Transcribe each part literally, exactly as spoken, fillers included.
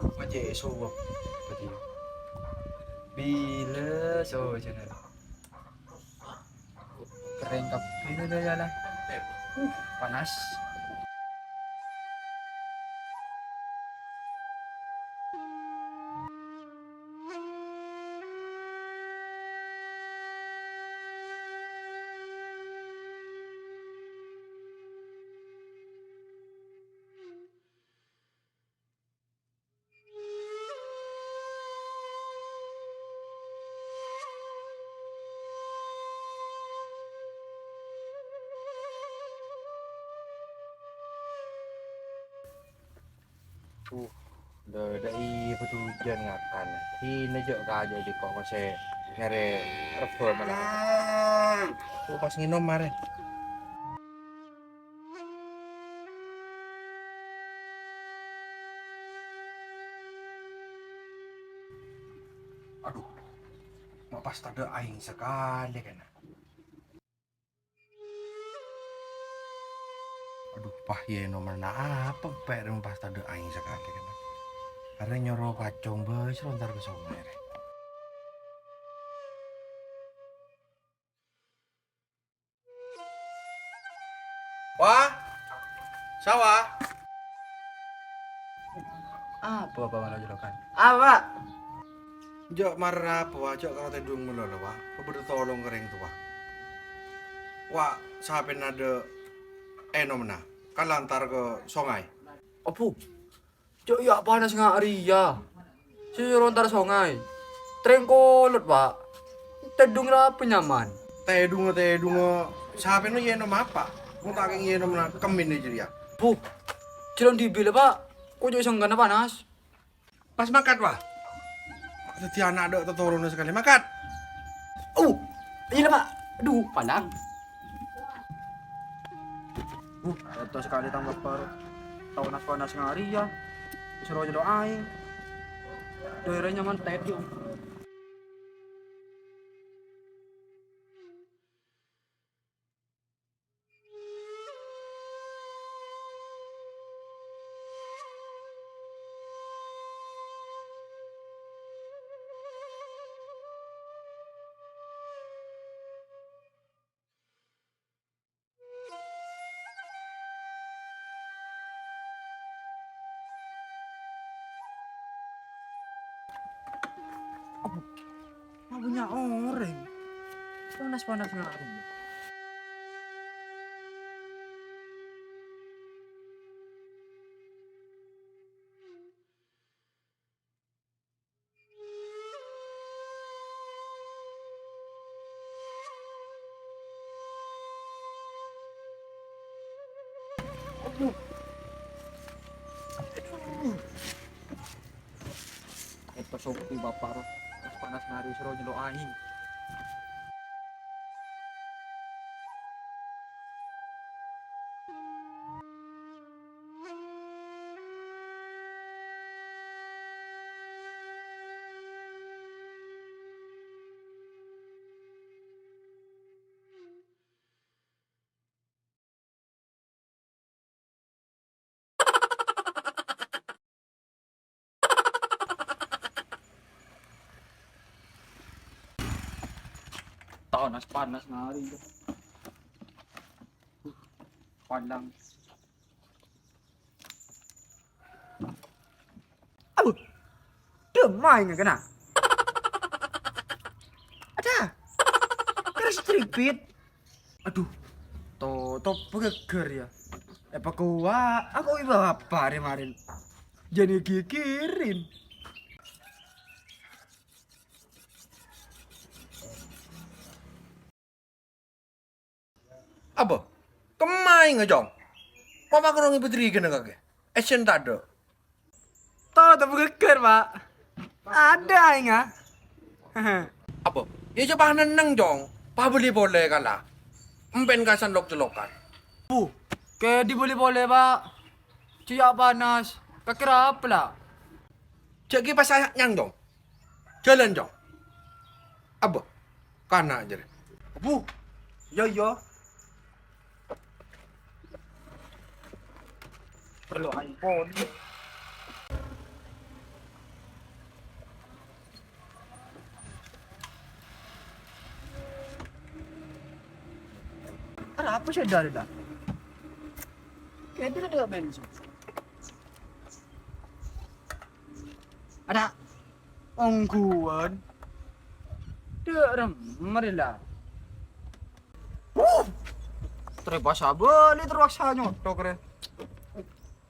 Macè' sowok tadi. Bilâ sojâna. Kerrèng kabbhi lho, ya, lah. Uh, panas. Uh, dâ-, dâ' iyâ, bâdâ ojhân ngakan. Dinah jhâ' kajâ' dhi' ko' masè nyarè rebbhâ malahan. Uh, pas ngènom marè. Adhu, ma' pas tadâ' aèng sakalè, kana. Adhu, pas yâ ènomma apa pè' rèya pas tadâ' aèng sakalè, kana. Arè nyoro pacong bâs lontar ka songay, rè. Wah, Sawa. Apa, Bapa, malah jolokan? Apa? Jhâ' marra, Wah, jhâ' karo tèdung malolo, Wah. Pabâdâ tolong ka rèng towa. Wah, sapèna dâ' ènomma, kalantar ka songay. Abu, jhâ' yâ' panas nga' rèya. Sè nyoro entar songay. Trèng kolot, Pa'. Tèdung la apa nyaman. Tèdungnga, tèdungnga. Sapèna yâ ènom apa? Mon ta' kèng yâ ènom na kemmènna jârèya. Bu, jhâlân dhibi' la, Pa'. Ko' jhâ' sengkana panas. Pas makat, Wah. Dâddhi ana' dâ' tatoronna sakalè. Makat. Oh, iyâ la, Pa'. Adhu, palang. Uh, èto sakalè tang bapa ro. Tao nas-panas nga' rèya. Soro nyello' aèng. Dârâ nyaman tèdung. Abu, ma' bânnya' orèng. Panas-panas nga' rèya. Èto sopè bapa ro, panas-panas nga' rèya soro nyello' aèng. Panas-panas nga' rèya. Palang. Abu, dâ' maèngnga kana. Ada. Terus tribit. Adhu, totop pagaggar yâ. Èpakowa, aku iba apa rè-marèn. Jârèya ghighirèn. Apa? Kemma aèngnga, Cong? Papa karo ngibâ dâri kennengnga kakè. Èssèn tadâ'. Totop pagaggar, Pa'. Ada aèngnga. Apa? Yâ, jhâ' pas nenneng, Cong. Pas bâli polè kala. Empèn kasan lok-celokan. Bu, kèdhi bâli polè, Pa'. Jhâ' yâ' panas. Kakè ra apa la? Jhâ' ghi' pas nyang, Cong. Jhâlân, Cong. Abâ, kana' jârèya. Bu. Iyâ, iyâ. Perlu handphone. Arapa sè dhâri la? Kèdhâ adâ' bensin. Adâ' ongghuwân. Dâ' remma rè la. Wuh! Terpaksa bâli, terpaksa nyothok rè.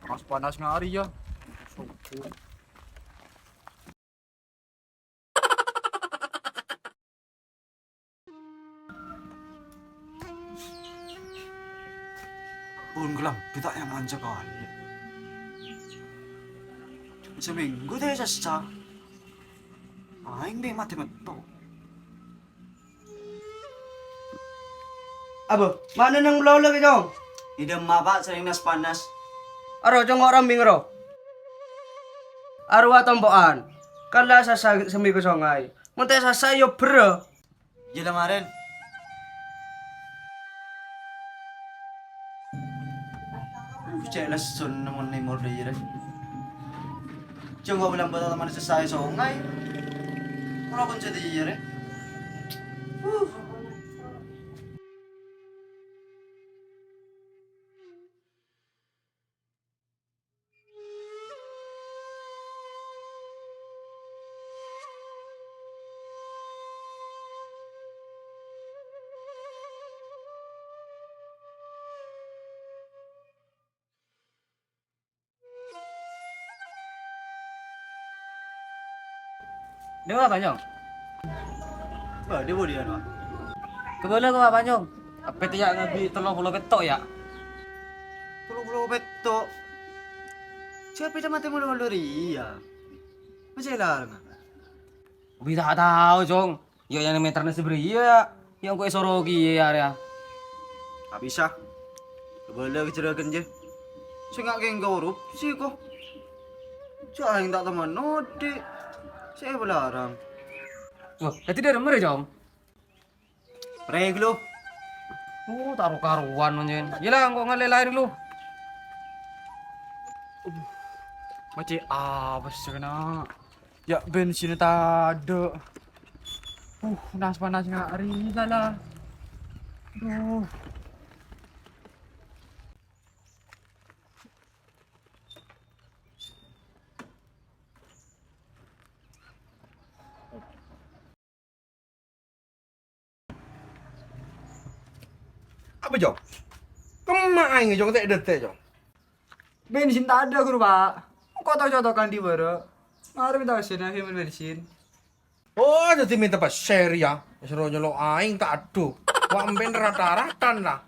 Panas-panas ngari ya. Pon kelam, kita yang lancar kali. Seminggu deh sesa. Aing deh mati metu. Abo, mana nang melolo ke, Cong? Idem apa, sering nas panas. Aro, Cong, orang bingro. Arwa tompo'an. Kala sasa semi ke songai. Monte sasa yo bro. Jela maren. Uh, cek lesun nemon nemor deh, ya. Cek nggak bilang buat teman sesai songai. Kalau pun jadi, ya. Uh. Dâ' apa, Nyong? Bâdâ bâdâ, Pak. Kabâlâ ko apa, Nyong? Apa tèya' ngabi tello polo pètto', ya? Tello polo pètto'? Siapa yang mati mulu-mulu ria? Masih larang. Bi' ta' tao, Cong. Ya, yang meterna sabâriyâ, ya. Yang engko' èsoro kèya, ya. Ta' bisa. Kabâlâ ka juragan, jâ. Sè nga' kèng korupsi, ko. Jâ aèng ta' teman nodi'. Sè èpalarang. Wah, dhâddhi dâremma rè, Cong? Rè, ghâllu. Oh, ta' ro-karowan, mon, Cong. Yâ la, engko' ngalè laèn, ghâllu. Aduh, macè' apes, kena. Ya, bensinnya tadâ'. Uh, nas-panas ngari, lala. Duh. Apa, Jong? Kemma aèng, Jong, tè' dâtè, Jong? Bensin tadâ', ghuru, Pak. Engko' to-cotokan dhi bârâ'. Mara mènta pèssèna, hemat bensin. Oh, dhâddhi mènta pèssè rèya. Èsoro nyello' aèng, ta' adhu. Wa' empèn rata-ratan, la.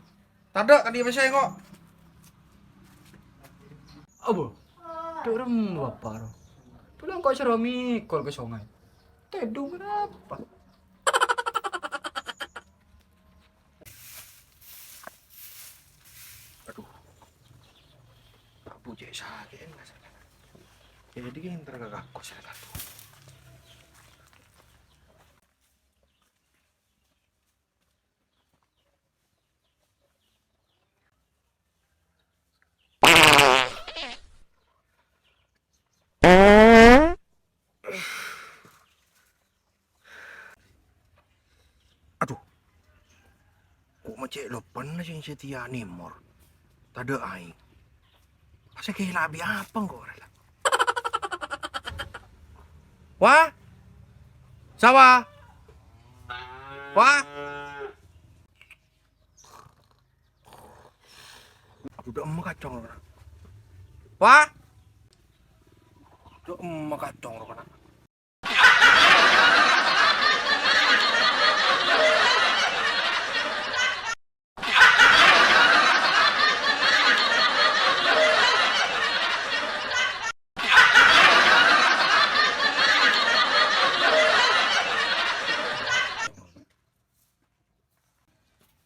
Tadâ' kadhi pèssè, engko'. Apa? Dâ' remma, Bapa', ro. Pulang kok soro mèkol ka songay. Tèdung kenapa? Aduh. Abu cek sakit, Mas. Jadi, entar ke kampus ya, Kak. Aduh. Ko' ma' cè' lopana sè satèya nèmor. Tadâ' aèng. Pas kèla' bi' apa engko' rèya? Wah? Sawa? Wah? Aduh, dâ' emma kacong, ro, kena. Wah? Dâ' emma kacong, ro, kena.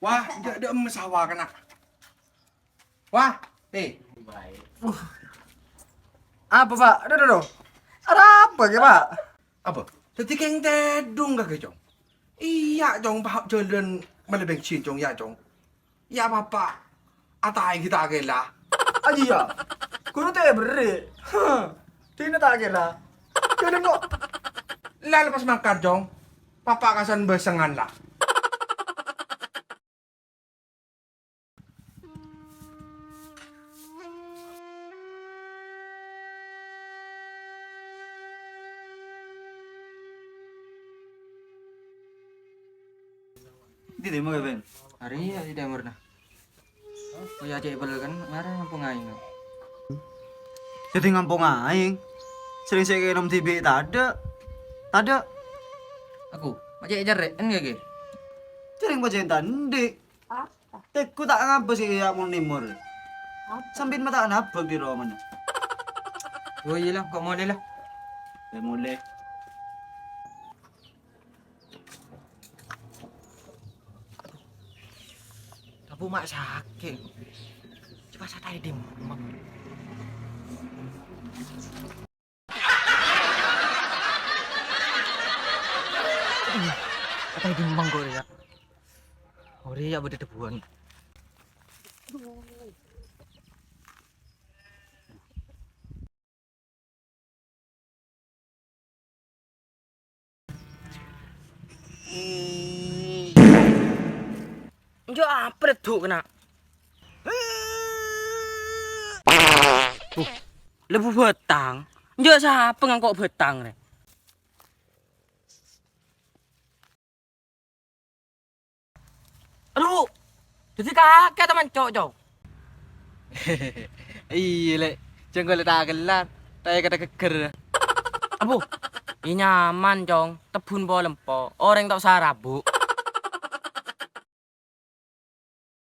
Wah, dâ', dâ' emma sawa kena. Wah, tè. Apa, Pak? Aduh, aduh, aduh. Arapa kè, Pak? Apa? Dhâddhi kèng tèdung kakè, Cong? Iyâ, Cong, pa-, jhâlân mellè bensin, Cong, iyâ, Cong. Iyâ, Bapa'. Ataè ghi' ta' kèla. Ah, iyâ. Ghuru tè berri'. Hah. Dina ta' kèla. Jhâlân kok. La, lepas mangkat, Cong. Bapa' kasan bâsengan, la. Dâri dimma, Kevin? Arèya dâri dimma, nah. Koya cè' bâlâ kan, mara ngampong aèng. Dâddhi ngampong aèng? Sèrèng sè èkènom dhibi' tadâ'. Tadâ'. Aku, ma' cè' cerrè'en, Kè? Sèrèng pajhât ta' andi'. Tekko ta' ngabâs ya mon nèmor. Sampèyan ma' ta' nabâk dâri romana. Oh iyâ la, engko' molè la. Ya molè. Tabu ma' sakè'. Coba satai dimma. Atai dimma engko' rèya. Orèya bâdâ debbhuwân. Enjâ' apa rè, Du', kèna? Uh, lebbu bhâtang. Enjâ' sapa ngangko' bhâtang rè? Adu, dâddhi kakè ta' manco', Cong? Iyâ, Lè'. Jhâ' engko' la ta' kellar, ta' èkata geggher. Abu, iyâ nyaman, Cong. Tebbhun po-lempo, orèng ta' osa rabu.